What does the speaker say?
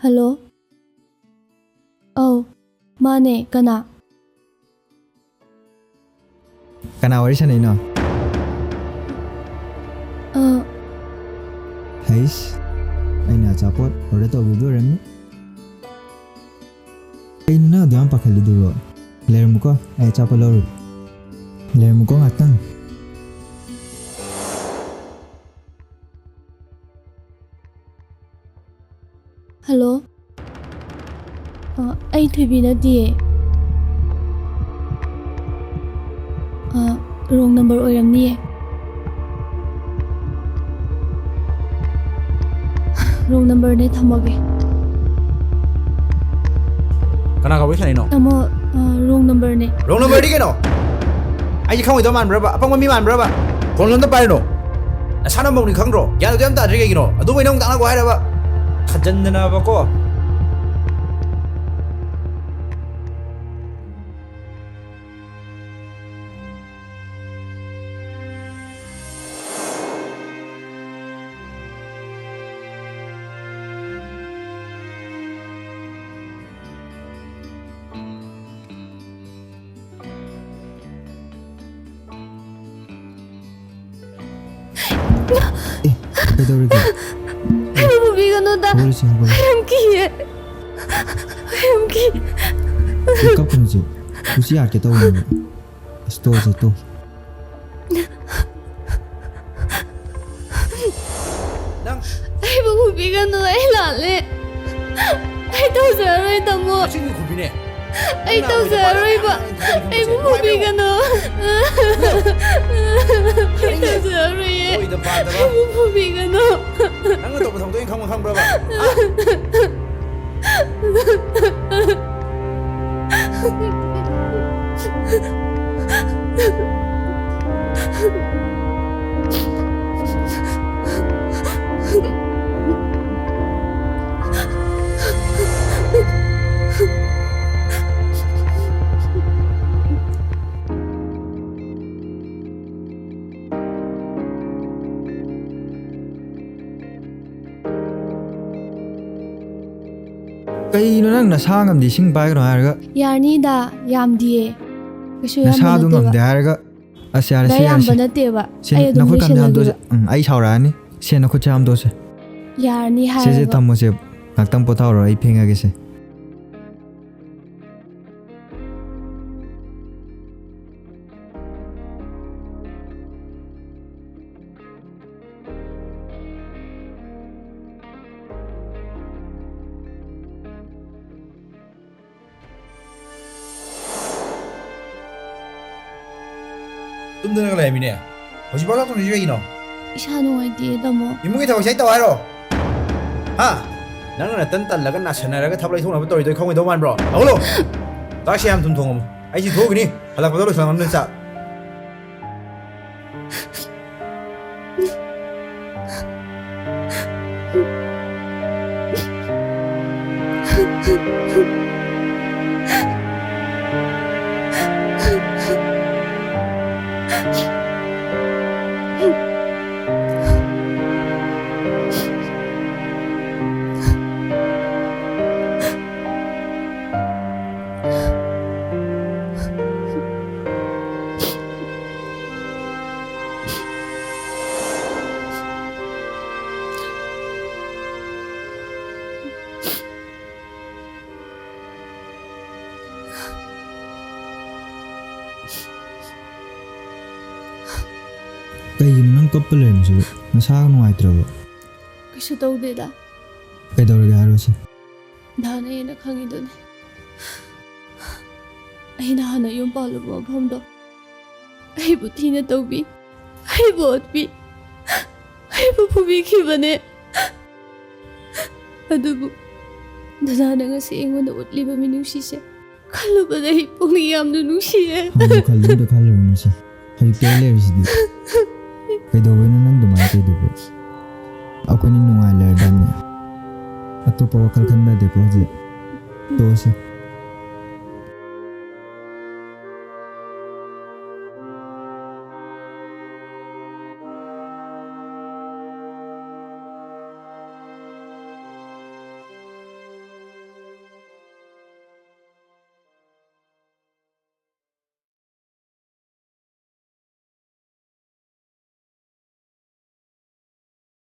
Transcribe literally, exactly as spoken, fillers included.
Hello. ꯑꯧ, ꯃꯥꯅꯦ꯫ ꯀꯅꯥ? ꯀꯅꯥ ꯋꯥꯔꯤ ꯁꯥꯟꯅꯩꯅꯣ? ꯑ꯫ ꯍꯩꯁ, ꯑꯩꯅ ꯑꯆꯥꯄꯣꯠ ꯑꯣꯔꯗꯔ ꯇꯧꯕꯤꯕꯗꯨ ꯑꯣꯏꯔꯝꯅꯤ꯫ ꯀꯩꯅꯣ ꯅꯪ ꯑꯗꯨ ꯌꯥꯝ ꯄꯥꯈꯠꯂꯤꯗꯨꯕꯣ? ꯂꯩꯔꯝꯃꯨꯀꯣ, ꯑꯩ ꯑꯆꯥꯄꯣꯠ ꯂꯧꯔꯨꯒꯦ꯫ ꯂꯩꯔꯝꯃꯨꯀꯣ ꯉꯥꯛꯇꯪ꯫ ꯍꯜꯂꯣ꯫ ꯑ, ꯑꯩ ꯊꯣꯏꯕꯤ ꯅꯠꯇꯤꯌꯦ꯫ ꯑ, ꯔꯣꯡ ꯅꯝꯕꯔ ꯑꯣꯏꯔꯝꯅꯤꯌꯦ꯫ ꯔꯣꯡ ꯅꯝꯕꯔꯅꯦ, ꯊꯝꯃꯒꯦ꯫ ꯀꯅꯥꯒ ꯋꯥꯔꯤ ꯁꯥꯟꯅꯩꯅꯣ? ꯇꯥꯃꯣ, ꯑ, ꯔꯣꯡ ꯅꯝꯕꯔꯅꯦ꯫ ꯔꯣꯡ ꯅꯝꯕꯔꯗꯤ ꯀꯩꯅꯣ? ꯑꯩꯁꯦ ꯈꯪꯉꯣꯏꯗꯧ ꯃꯥꯟꯕ꯭ꯔꯕ? ꯑꯄꯪꯕ ꯃꯤ ꯃꯥꯟꯕ꯭ꯔꯕ? ꯐꯣꯟ ꯑꯝꯇ ꯄꯥꯏꯔꯨꯅꯣ꯫ ꯅꯁꯥꯅ ꯃꯧꯅꯤ ꯈꯪꯗ꯭ꯔꯣ? ꯒ꯭ꯌꯥꯟ ꯑꯗꯨ ꯌꯥꯝ ꯇꯥꯗ꯭ꯔꯤ ꯀꯩꯒꯤꯅꯣ? ꯑꯗꯨꯕꯨ ꯅꯪ ꯇꯥꯛꯅꯒꯣ ꯍꯥꯏꯔꯕ? ꯈꯟꯖꯟꯗꯅꯕꯀꯣ꯫ ꯑꯦ, ꯀꯩꯗꯧꯔꯒꯦ? ꯑꯩꯕꯨ ꯐꯨꯕꯤꯒꯅꯨꯗ꯫ ꯍꯧꯒꯠꯂꯁꯤ, ꯍꯧꯒꯠꯂꯁꯤ꯫ ꯑꯩ ꯌꯥꯝ ꯀꯤꯌꯦ꯫ ꯑꯩ ꯌꯥꯝ ꯀꯤ꯫ ꯑꯦ, ꯀꯞꯀꯅꯨ ꯆꯦ꯫ ꯀꯨꯁꯤ ꯌꯥꯛꯀꯦ ꯇꯧꯕꯅꯦꯕ꯫ ꯑꯁ, ꯇꯣꯛꯑꯁꯤ, ꯇꯣꯛ꯫ ꯅꯪ ꯑꯩꯕꯨ ꯐꯨꯕꯤꯒꯅꯨ, ꯑꯩ ꯂꯥꯜꯂꯦ꯫ ꯑꯩ ꯇꯧꯖꯔꯔꯣꯏ, ꯇꯥꯃꯣ꯫ ꯅꯆꯤꯟꯗꯨ ꯈꯨꯝꯕꯤꯅꯦ꯫ ꯑꯩ ꯅꯪꯅ ꯑꯣꯏꯗ ꯄꯥꯗꯕ ꯇꯧꯖꯔꯔꯣꯏꯕ꯫ ꯃꯌꯥꯝ ꯉꯥꯡꯉꯤ ꯈꯨꯝꯕꯤꯅꯦ꯫ ꯑꯩꯕꯨ ꯅꯨꯡꯉꯥꯏꯕ꯭ꯔꯣ? ꯐꯨꯕꯤꯒꯅꯨ꯫ ꯑꯩ ꯇꯥꯅꯤꯡꯗꯦ꯫ ꯇꯧꯖꯔꯔꯣꯏꯌꯦ꯫ ꯑꯣꯏꯗ ꯄꯥꯗꯕ꯫ ꯑꯩꯕꯨ ꯐꯨꯕꯤꯒꯅꯨ꯫ ꯅꯪꯅ ꯇꯧꯕ ꯊꯧꯗꯣꯛ ꯑꯩꯅ ꯈꯪꯕ ꯈꯪꯕ꯭ꯔꯕ? ꯍꯥ? ꯀꯩꯅꯣ ꯅꯪ ꯅꯁꯥ ꯉꯝꯗꯦ, ꯏꯁꯤꯡ ꯄꯥꯏꯒꯅꯣ ꯍꯥꯏꯔꯒ? ꯌꯥꯔꯅꯤꯗ, ꯌꯥꯝꯗꯤꯌꯦ꯫ ꯀꯩꯁꯨ ꯌꯥꯝꯕ ꯅꯁꯥꯗꯣ ꯅꯠꯇꯦꯕ꯫ ꯉꯝꯗꯦ ꯍꯥꯏꯔꯒ꯫ ꯑꯁ, ꯌꯥꯔꯦ, ꯁꯤ ꯌꯥꯔꯦ, ꯌꯥꯝꯕ ꯁꯤ꯫ ꯅꯠꯇꯦꯕ꯫ ꯁꯤ ꯑꯩ ꯑꯗꯨꯝ ꯅꯈꯨꯠ ꯀꯝꯗ ꯍꯥꯝꯗꯣꯛꯑꯁꯦ꯫ ꯂꯣꯏꯁꯜꯂꯒꯦꯕ꯫ ꯎꯝ, ꯑꯩ ꯁꯥꯎꯔꯛꯑꯅꯤ꯫ ꯁꯦ, ꯅꯈꯨꯠꯁꯦ ꯍꯥꯝꯗꯣꯛꯑꯁꯦ꯫ ꯌꯥꯔꯅꯤ ꯁꯦ, ꯁꯦ, ꯍꯥꯏꯔꯕ꯫ ꯊꯝꯃꯣꯁꯦ꯫ ꯉꯥꯛꯇꯪ ꯄꯣꯊꯥꯍꯧꯔꯣ, ꯑꯩ ꯐꯦꯡꯉꯒꯦꯁꯦ꯫ ꯇꯨꯝꯗꯅꯒ ꯂꯩꯔꯝꯃꯤꯅꯦ꯫ ꯍꯧꯖꯤꯛꯐꯥꯎ ꯆꯥꯛ ꯊꯣꯡꯗ꯭ꯔꯤꯁꯤ ꯀꯩꯒꯤꯅꯣ? ꯏꯁꯥ ꯅꯨꯡꯉꯥꯏꯇꯦ, ꯇꯥꯃꯣ꯫ ꯏꯃꯨꯡꯒꯤ ꯊꯕꯛꯁꯦ ꯑꯩ ꯇꯧ ꯍꯥꯏꯔꯣ? ꯍꯥ? ꯅꯪꯅ ꯅꯇꯟ ꯇꯜꯂꯒ ꯅꯥꯁꯟꯅꯔꯒ ꯊꯕꯛ ꯂꯩꯊꯣꯛꯅꯕ ꯇꯧꯔꯤꯗꯣ ꯑꯩ ꯈꯪꯉꯣꯏꯗꯧ ꯃꯥꯟꯕ꯭ꯔꯣ? ꯍꯧꯒꯠꯂꯣ! ꯆꯥꯛꯁꯦ ꯌꯥꯝ ꯊꯨꯅ ꯊꯣꯡꯉꯝꯃꯨ꯫ ꯑꯩ ꯁꯤ ꯊꯣꯛꯈꯤꯅꯤ꯫ ꯍꯜꯂꯛꯄꯗ ꯂꯣꯏꯁꯜꯂꯝꯃꯣ ꯅꯣꯏ ꯆꯥꯛ꯫ ꯀꯩꯒꯤꯅꯣ ꯅꯪ ꯀꯞꯄ ꯂꯩꯔꯝꯃꯤꯁꯤꯕꯨ? ꯅꯁꯥ ꯅꯨꯡꯉꯥꯏꯇ꯭ꯔꯕꯣ? ꯀꯩꯁꯨ ꯇꯧꯗꯦꯗ꯫ ꯀꯩꯗꯧꯔꯒꯦ ꯍꯥꯏꯔꯣꯁꯦ꯫ ꯗꯥꯅ ꯍꯦꯟꯅ ꯈꯪꯉꯤꯗꯨꯅꯤ꯫ ꯑꯩꯅ ꯍꯥꯟꯅ ꯌꯨꯝ ꯄꯥꯜꯂꯨꯕ ꯃꯐꯝꯗꯣ ꯑꯩꯕꯨ ꯊꯤꯅ ꯇꯧꯕꯤ, ꯑꯩꯕꯨ ꯑꯣꯠꯄꯤ, ꯑꯩꯕꯨ ꯐꯨꯕꯤꯈꯤꯕꯅꯦ꯫ ꯑꯗꯨꯕꯨ ꯗꯗꯥꯅ ꯉꯁꯤ ꯑꯩꯉꯣꯟꯗ ꯎꯠꯂꯤꯕ ꯃꯤꯅꯨꯡꯁꯤꯁꯦ ꯈꯜꯂꯨꯕꯗ ꯑꯩ ꯄꯨꯛꯅꯤꯡ ꯌꯥꯝꯅ ꯅꯨꯡꯁꯤꯌꯦ꯫ ꯍꯥꯟꯅ ꯈꯜꯂꯨꯕꯗ ꯈꯜꯂꯨꯔꯅꯨꯁꯦ꯫ ꯍꯧꯖꯤꯛꯇꯤ ꯑꯩ ꯂꯩꯔꯤꯁꯤꯗꯤ꯫ ꯀꯩꯗꯧꯕꯩꯅꯣ ꯅꯪ ꯑꯗꯨꯃꯥꯏꯅ ꯇꯧꯗꯨꯕꯨ? ꯑꯩꯈꯣꯏꯅꯤ ꯅꯨꯡꯉꯥꯏ ꯂꯩꯔꯗꯥꯏꯅꯦ? ꯑꯇꯣꯞꯄ ꯋꯥꯈꯜ ꯈꯟꯕ ꯌꯥꯗꯦꯀꯣ ꯍꯧꯖꯤꯛ꯫ ꯇꯣꯛꯑꯁꯤ꯫